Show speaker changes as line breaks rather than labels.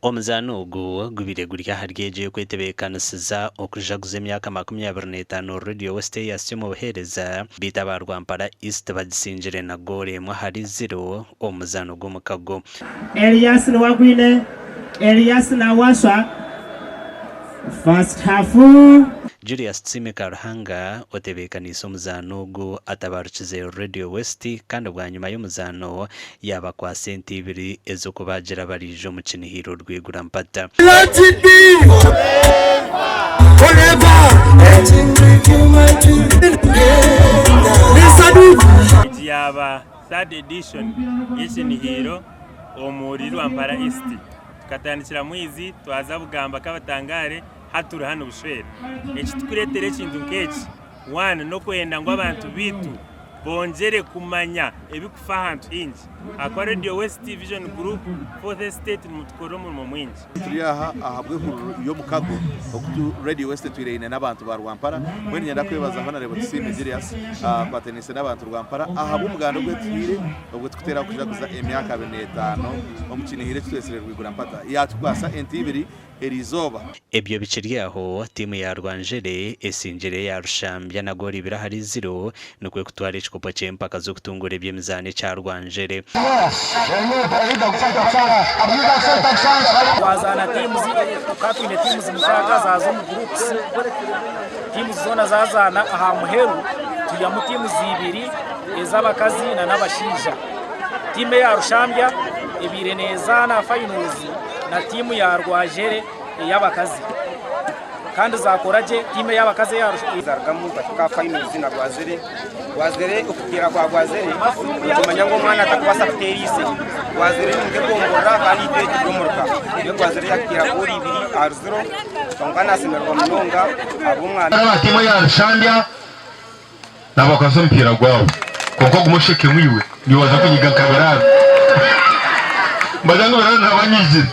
Omuzaano ogu gubaire guri ahari egyo ey'okwetebeekanisiza okujaguza emyaka 25 Radio West eyasya omu buheereza beitu aba Rwampara East bagisingire na goolo emwe ahari ziro omu muzaano gw'omukago.
Elias Niwagwine, Elias Nawaswa, First half.
Julius Tusiime Karuhanga otebeekaniise omuzaano ogu atabarukize Radio West kandi bwanyima y'omuzaano yaabakwatsa ente ibiri ez'okubaagira bariija omu kinihiiro rwigura mpata.
Let it be forever.
Egi yaaba third edition y'ekinihiiro omuri Rwampara East. Tukatandikira Mwizi twaza Bugamba Kabatangare hati turi hanu Bushwera. Ekitukureetera ekintu nk'eki, one n'okwenda ngu abantu baitu bongyere kumanya ebikufa ahantu haingi ahakuba Radio West, Vision Group, Fourth Estate nimutukorera omurimo mwingi.
Turi aha ahabw'ehururu y'omukago ogu Radio West etwire eine n'abantu ba Rwampara. Mbwenu niinyenda kwebaza Honarebo Tusiime Julius akwataniise n'abantu Rwampara ahabw'omuganda ogu etuhaire obwo turikuteeraho kujaguza emyaka 25 omu kinihiro eki twetsire Rwigura Mpata. Yaatukwasa ente ibiri eriizooba.
Ebyo bikiri aho, tiimu ya Rwanjere esingire eya Rushambya na goolo ibiri ahari ziro nikwo kutwara ekikopo ky'empaka z'okutunguura eby'emizaano ekya Rwanjere.
Twazaana tiimuzi, tukaba twine tiimuzi mukaaga zaaza omu groups, tiimuzi zoona zaazaana aha muheru twihamu tiimuzi ibiri ez'abakazi n'abashaija. Tiimu eya Rushambya ebaire neezaana finals na tiimu ya Rwajere ey'abakazi kandi zaakora gye tiimu ey'abakazi eya
Zarugamu twahika aha finals na Rwazere. Rwazere okuteera kwa Rwazere nitumanya ngu omwana takubaasa kuteera ise. Rwazere ni nk'egomborora kandi itwe turi omuruka. Reero Rwazere yakuteera goolo ibiri ahari ziro kwonka nasemererwa munonga ahabw'omwana.
Aba tiimu eya Rushambya nabakwasa omupiira gwabo kwonka ogume oshekemu iwe niiwe waza kunyiga nka Biraaro. Mbaza ngu Biraaro naaba anyigire.